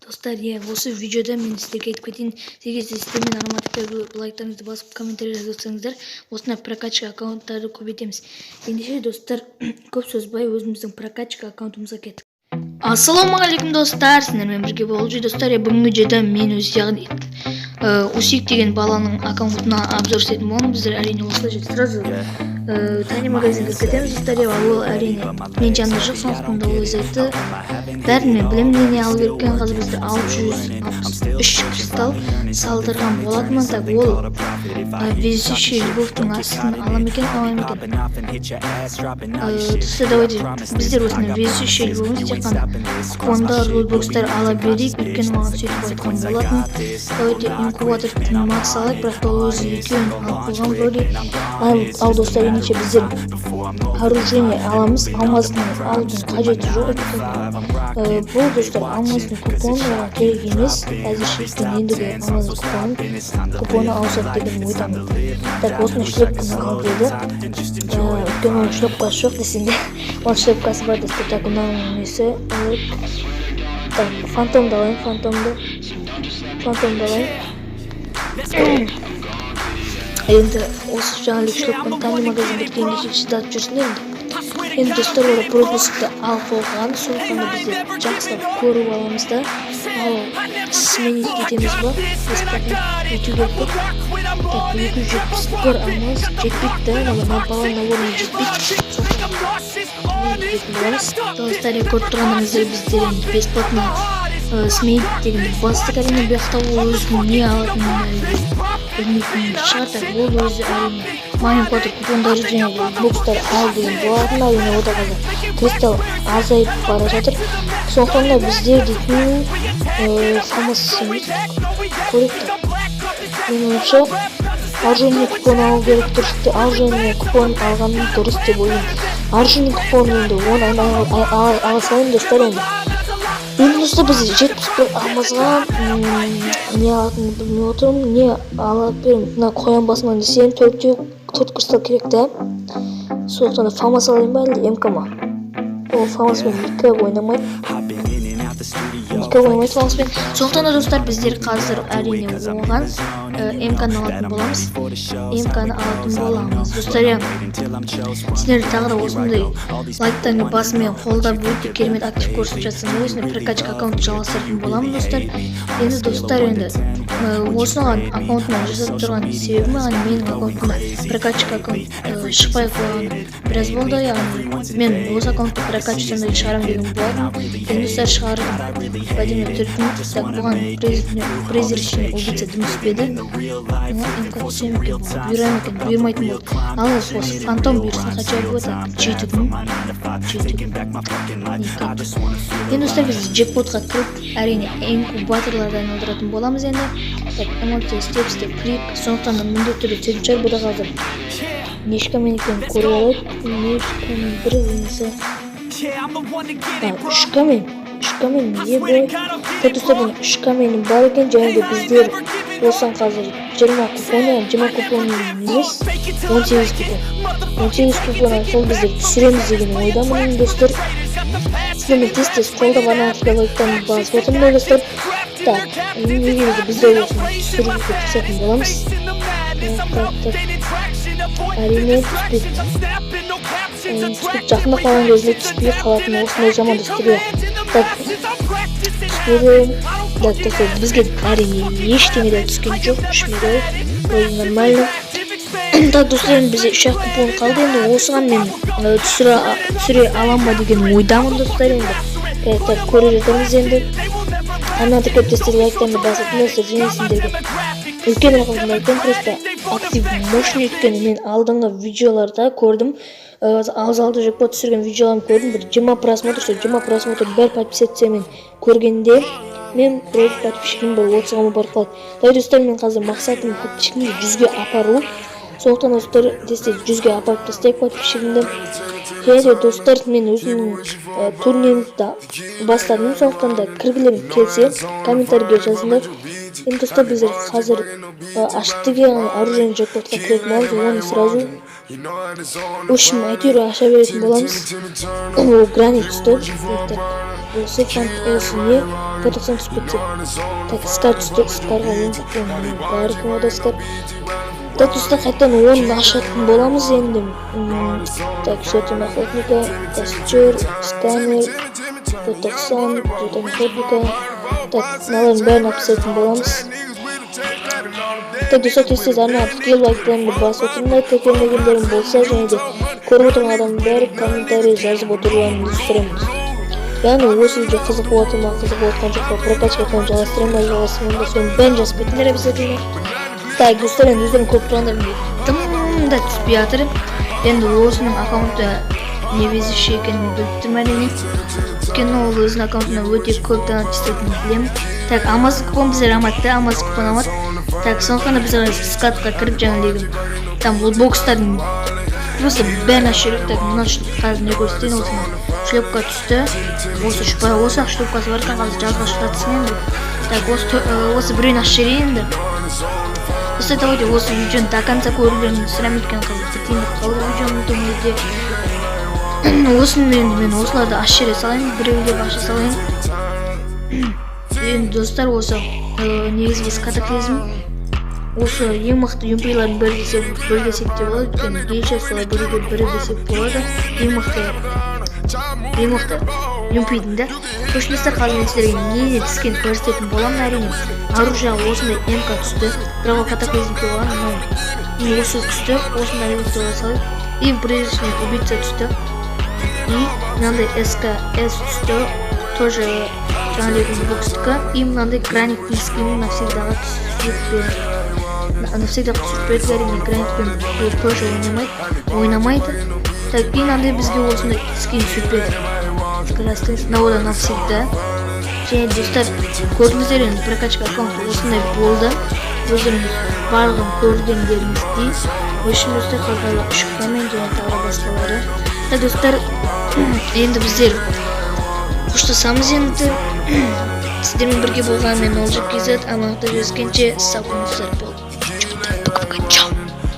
Достар, иә, осы видеода мен сіздерге айтып кетейін: егер де сіздер мен арнама лайктарыңызды басып, комментарий жазып жатсаңыздар, осындай прокачка аккаунттарды көбейтеміз. Ендеше, достар, көп созбай, өзіміздің прокачка аккаунтымызға кеттік. Ассалаумағалейкум, достар! Сіздермен бірге болып жүр, достар. Иә, бүгінгі видеода мен өз, яғни Усик деген баланың аккаунтына обзор жасайтын боламын. Біздер, әрине, осылай сразу тайный магазинге кіріп кетеміз, достар. Иә, ол, әрине, менің жанымда жоқ, сондықтан да ол өзі айтты бәрін, мен білемін не не алу керек екенін. Қазір біздер 663 кристалл салдырған болатынмын. Так, ол везучий любовьтың астын ала ма екен, ала ма екен? Достар, давайте біздер осындай везучий любовь тек қана купондар, лутбокстар ала берейік, өйткені маған сөйтіп айтқан болатын. Давайте инкубатор макс алайық, бірақ та ол өзі екеуін алып қойған вроде. Ал, достар, ендеше біздер оружие аламыз. Алмаздың алудың қажеті жоқ, өйткені бұл, достар, алмаздың купоны оған керек емес әзірше, өйткені ендігі алмаздың купоны ауысады деген ойдамын. Так, осындай шлепканы ал деді, өйткені оның шлепкасы жоқ десең де, оның шлепкасы бар, достар. Так, мынаның несі алайық. Так, фантомды алайын, фантомды алайын. Енді осы жаңа шлепканы тайный магазин біткенге шейін шыдатып жүрсін енді. Енді, достар, олар пропускті алып қойған, сондықтан да біздер жақсылап көріп аламыз да, ал сменить етеміз ба? Бесплатно өту керек па? Так, 271 алмаз жетпейді да, мына баллон наборына жетпейді, сондықтан ететін боламыз. Достар, көріп тұрғандарыңыздай, біздер енді бесплатно сменить дегенді бастық. Әрине, бұл жақта ол өзінің не алатынын білмейтін шығар. Так, ол өзі, әрине, майнкватер купондары және бокстар ал деген болатын. Әрине, ода қазір кристалл азайып бара жатыр, сондықтан да біздер дейтін фамас емес, көрейік та. Менің ойымша, оружейный купон алу керек, дұрыс. Оружейный купон алған дұрыс деп ойлаймын. Оружейный купон енді оны ала салайын, достар. Енді, достар, біз 71 алмазға не алатынымды білмей отырмын. Не алып беремін? Мына қоян басынан десем, төртеу, төрт кристалл керек та. Сондықтан да фамас алайын ба, әлде МК ма? Ол фамаспен никак ойнамайды, никак ойнамайды фамаспен. Сондықтан да, достар, біздер қазір, әрине, оған МК-ны алатын боламыз, МК-ны алатын боламыз. Достар, иә, сіздер тағы да осындай лайктарыңды басымен қолдап, өте керемет актив көрсетіп жатсаңдар, осындай прокачка аккаунт жалғастыратын боламын, достар. Енді, достар, енді осыған аккаунтыма жасап тұрған себебім, яғни менің аккаунтыма прокачка аккаунт шықпай қойғаны біраз болды. Яғни мен осы аккаунтты прокачка сондай шығарамын деген болатынмын. Енді, достар, шығардым. Владимир түркін. Так, бұған призрачный убийца дым түспеді. МК түсе ме екен, бұйыра ма екен? Бұйырмайтын болды. Ал осы фантом бұйырсын хотя бы. Так, 7 күн, 7 күн никак. Енді, достар, біз джекпотқа кіріп, әрине, инкубаторларды айналдыратын боламыз енді. Так, эмоция істеп істеп кірейік. Сондықтан да міндетті түрде түсетін шығар. Бұл да қазір неше камень екенін көріп алайық. Неше камень? Бір болмаса үш камень, үш камень не бой. Так, достар, үш камень бар екен. Және де біздер осыған қазір 20 купон, 20 купон емес, 18 купон, 18 купон арқылы біздер түсіреміз деген ойдамын. Достар, сіздермен тез тез қолдап, ана лайктан басып отырмын, достар. Так, егер де біздер осыны түсіруге тырысатын боламыз. Так, так, так, әрине, түспейді, түспейді. Жақындап қалған кезінде түспей қалатын осындай жаман, достар, иә. Так, түспеді. Так, достар, бізге, әрине, ештеңе де түскен жоқ. Үш медаль вроде нормально. Так, достар, енді бізде үш ақ купон қалды. Енді осыған мен түсіре аламын ба деген ойдамын, достар. Енді так, көре жатармыз. Енді ана тіркеп, тез лайктарыңды басатын, достар. Және сендерге үлкен рахмет айтамын, просто актив мощный, өйткені мен алдыңғы видеоларда көрдім, алды джекпот түсірген видеоларымды көрдім, бір 20 просмотр. Сол 20 просмотр бір подписаться мен көргенде, мен вроде подписчигім бір 30-ға барып қалады. Давай, достар, мен қазір мақсатым подписчигімді 100-ге апару. Сондықтан, достар, тез тез 100-ге апарып тастайық подписчигімді. Және де, достар, мен өзімнің турнирімді бастадым, сондықтан да кіргілерің келсе, комментарийге жазыңдар. Енді, достар, біздер қазір аштық, яғни оружейный джекпотқа кіретін боламыз. Оны сразу, в общем, әйтеуір аша беретін боламыз. Ол гранит түсті. Так. Осы фант, осы не, П90 түсіп кетсе. Так, скар түсті. Скарға 10 купон бар екен онда, скар. Так, достар, қайтадан 10 ашатын боламыз енді. Так, жетон охотника, костер, сканер, П90, жетон охотника. Так, мыналардың бәрін алып тастайтын боламыз. Так, достар, тез тез арнаға тіркеліп, лайктарыңды басып отырыңдар, тіркелмегендерің болса. Және де көріп отырған адамның бәрі комментарий жазып отыруларыңызды сұраймын. Яғни осы видео қызық болып жатыр ма, қызық болып жатқан жоқ па, прокачка қылып жалғастырамын ба, жалғастырмаймын ба, соның бәрін жазып кетіңдер обязательно. Так, достар, енді өздерің көріп тұрғандарыңдай, тым да түспей жатыр. Енді осының аккаунты невезучий екенін біліп тұрмын, әрине, өйткені ол өзінің аккаунтына өте көп донат жасайтынын білемін. Так, алмаз купон біздер алмады да, алмаз купон алмады. Так, сондықтан да біз складқа кіріп, жаңағыдегі там лутбокстардың просто бәрін ашып жіберейік. Так, мына қазір не көрсетейін? Осыны шлепка түсті, осы осы ақ шлепкасы бар екен. Қазір жазға шығатсын енді. Так, осы біреуін ашып жіберейін енді. Достар, давайте осы видеоны до конца көрулеріңізді сұраймын, өйткені қазір бітейін деп қалды видеоның төңірегінде. Осыны енді мен осыларды ашып жібере салайын, біреулеп аша салайын. Енді, достар, осы негізгі катаклизм осы ең мықты юмпилардың бірі десек те болады, өйткені гейша солай біреуге бірі десек болады, ең мықты юмпидің да. В общем, достар, қазір мен сіздерге не түскенін көрсететін боламын. Әрине, оружие осындай МК түсті, бірақ ол катаклизм болған. Мынау осы түсті, осындай редукция салайық. И призрачный убийца түсті, и мынандай СКС түсті, тоже жаңағыдай бокстікі. И мынандай граниктің скинін навсегдаға түсіріп берді, навсегда түсіріп берді. Әрине, граникпен бұл тоже ойнамайды. Так, и мынандай бізге осындай скин түсіріп берді, красный, мынау да навсегда. Және, достар, көрдіңіздер, енді прокачка аккаунты осындай болды, өздеріңіз барлығын көргендеріңіздей. В общем, достар, қазір үш коммент және тағы да басқалары. Так, достар, енді біздер қоштасамыз. Енді сіздермен бірге болған мен, Олжа KZ. Амандықта, жүздескенше, сау болыңыздар. Болды, пока, пока, чао.